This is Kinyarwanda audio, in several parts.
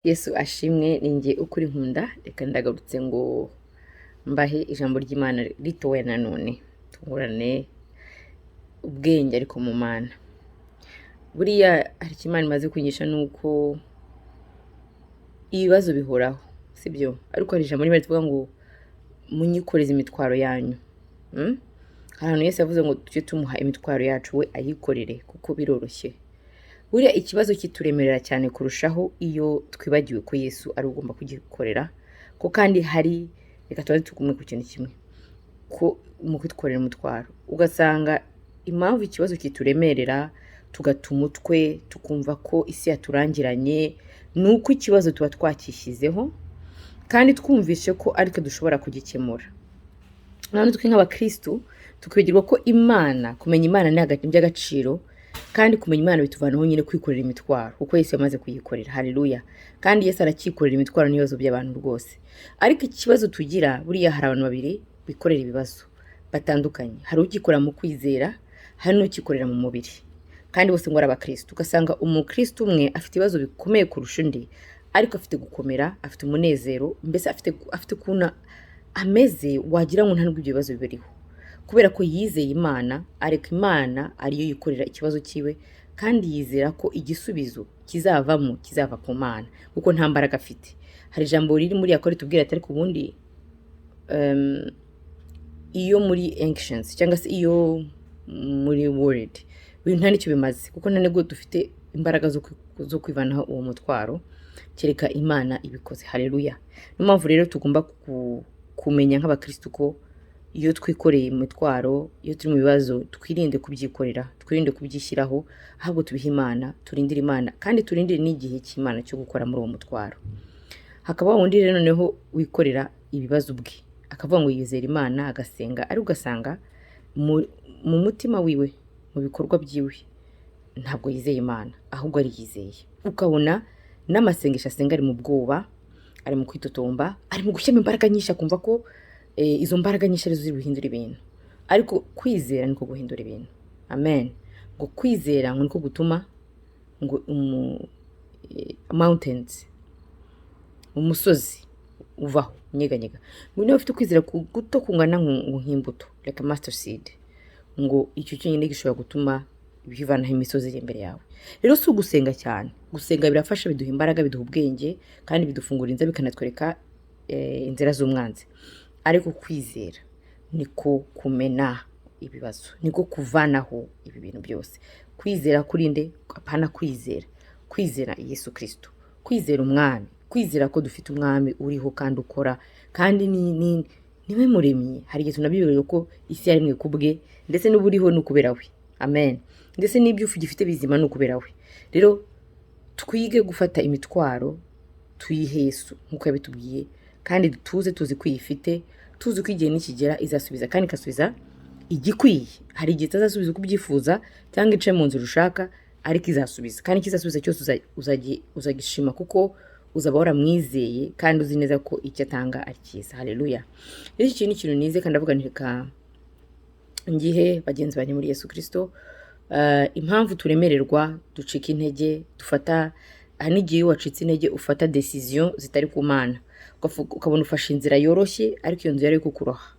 Yesu ashimwe. Ni njye ukuri nkunda. Reka ndagarutse ngo mbahe ijambo ry'Imana ritoya nanone, tungurane ubwenge ariko mu Mana. Buriya hari icyo Imana imaze kwigisha, ni uko ibibazo bihoraho, sibyo? Ariko hari ijambo rimwe rivuga ngo munyikoreze imitwaro yanyu. Hari ahantu Yesu yavuze ngo tujye tumuha imitwaro yacu, we ayikorere, kuko biroroshye. Buriya ikibazo kituremerera cyane kurushaho iyo twibagiwe ko Yesu ari ugomba kugikorera, ko kandi hari, reka tubaze tugumwe ku kintu kimwe, ko mu kwikorera umutwaro, ugasanga impamvu ikibazo kituremerera, tugata umutwe, tukumva ko isi yaturangiranye, ni uko ikibazo tuba twakishyizeho kandi twumvishe ko ariko dushobora kugikemura. None twe nk'abakristu tukibagirwa ko Imana, kumenya Imana ni iby'agaciro, kandi kumenya Imana bituvanaho nyine kwikorera imitwaro, kuko Yesu yamaze kuyikorera. Haleluya! Kandi Yesu aracyikorera imitwaro n'ibibazo by'abantu rwose. Ariko ikibazo tugira, buriya hari abantu babiri bikorera ibibazo batandukanye: hari ugikorera mu kwizera, hari n'ukikorera mu mubiri, kandi bose ngo ari abakristu. Ugasanga umukristu umwe afite ibibazo bikomeye kurusha undi, ariko afite gukomera, afite umunezero, mbese afite ukuntu ameze wagira ngo nta nubwo ibyo bibazo biriho, kubera ko yizeye Imana, areka Imana ariyo yikorera ikibazo cyiwe, kandi yizera ko igisubizo kizavamo kizava ku Mana, kuko nta mbaraga afite. Hari ijambo riri muri Yakobo ritubwira ati: "Ariko ubundi iyo muri anxious cyangwa se iyo muri worried, ibintu nta n'icyo bimaze, kuko nta nubwo dufite imbaraga zo kwivanaho uwo mutwaro, kereka Imana ibikoze." Haleluya! Niyo mpamvu rero tugomba kumenya nk'abakristu ko iyo twikoreye imitwaro, iyo turi mu bibazo, twirinde kubyikorera, twirinde kubyishyiraho, ahubwo tubihe Imana, turindire Imana, kandi turindire n'igihe cy'Imana cyo gukora muri uwo mutwaro. Hakaba wa wundi rero noneho wikorera ibibazo ubwe, akavuga ngo yizera Imana, agasenga, ariko ugasanga mu mutima wiwe, mu bikorwa byiwe, ntabwo yizeye Imana, ahubwo ariyizeye. Ukabona n'amasengesho asenga ari mu bwoba, ari mu kwitotomba, ari mu gushyiramo imbaraga nyinshi, akumva ko izo mbaraga nyinshi arizo ziri buhindura ibintu. Ariko kwizera niko guhindura ibintu. Amen. Ngo kwizera ngo niko gutuma ngo mountains, umusozi uvaho unyeganyega. Ngo niba ufite kwizera guto kungana ngo nk'imbuto, like a mustard seed, ngo icyo cyonyine gishobora gutuma bivanaho imisozi iri imbere yawe. Rero si ugusenga cyane. Gusenga birafasha, biduha imbaraga, biduha ubwenge, kandi bidufungura inzira, bikanatwereka inzira z'umwanzi. Ariko kwizera niko kumena ibibazo, niko kuvanaho ibi bintu byose. Kwizera kuri nde? Apana kwizera, kwizera Yesu Kristo, kwizera Umwami, kwizera ko dufite Umwami uriho kandi ukora, kandi ni niwe muremyi. Hari igihe tunabiyobewe ko isi yaremwe ku bwe, ndetse n'uburiho ni ukubera we. Amen. Ndetse n'ibyo ugifite bizima ni ukubera we. Rero twige gufata imitwaro tuyihe Yesu nk'uko yabitubwiye, kandi tuze tuzi ko iyifite, tuzi ko igihe nikigera izasubiza, kandi ikasubiza igikwiye. Hari igihe itazasubiza uko ubyifuza cyangwa ice mu nzira ushaka, ariko izasubiza, kandi ikizasubiza cyose uzagishima, kuko uzaba waramwizeye kandi uzi neza ko icyo atanga ari cyiza. Haleluya! Rero iki ni ikintu nize, kandi ndavuga nti reka ngihe bagenzi banjye muri Yesu Kristo. Impamvu turemererwa, ducika intege, dufata, hari n'igihe iyo wacitse intege ufata decision zitari ku Mana, ukabona ufashe inzira yoroshye, ariko iyo nzira yari kukuroha,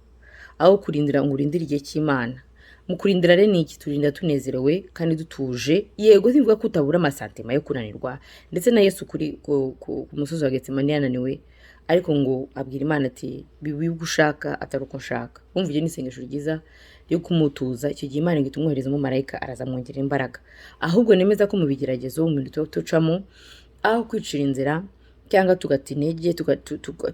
aho kurindira ngo urindire igihe cy'Imana. Mu kurindira rero ni iki? Turinda tunezerewe kandi dutuje. Yego, simvuga ko utabura amasentiments yo kunanirwa, ndetse na Yesu kuri ku musozi wa Getsemani yananiwe, ariko ngo abwira Imana ati: "Bibe uko ushaka, atari uko nshaka." Wumva, iryo ni isengesho ryiza ryo kumutuza. Icyo gihe Imana ihita umwohereza umumarayika, araza amwongerera imbaraga. Ahubwo nemeza ko mu bigeragezo, mu bintu tuba tucamo, aho kwicira inzira cyangwa tugata intege,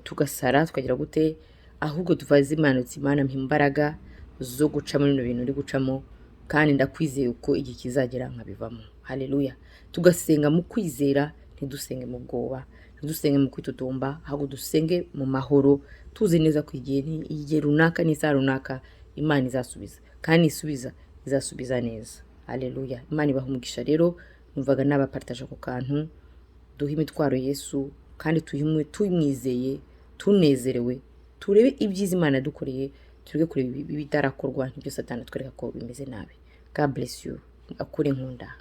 tugasara, tukagira gute, ahubwo tuvaze Imana uti: "Imana, mpa imbaraga zo guca muri bino bintu uri gucamo, kandi ndakwizeye ko igihe kizagera nkabivamo." Haleluya! Tugasenga mu kwizera, ntidusenge mu bwoba, ntidusenge mu kwitotomba, ahubwo dusenge mu mahoro, tuzi neza ko igihe runaka n'isaha runaka Imana izasubiza, kandi isubiza, izasubiza neza. Haleluya! Imana ibaha umugisha. Rero numvaga nabapartaje ako kantu. Duhe imitwaro Yesu, kandi tumwizeye, tunezerewe, turebe ibyiza Imana yadukoreye, tureke kureba ibitarakorwa n'ibyo Satani atwereka ko bimeze nabi. God bless you. Akure nkunda.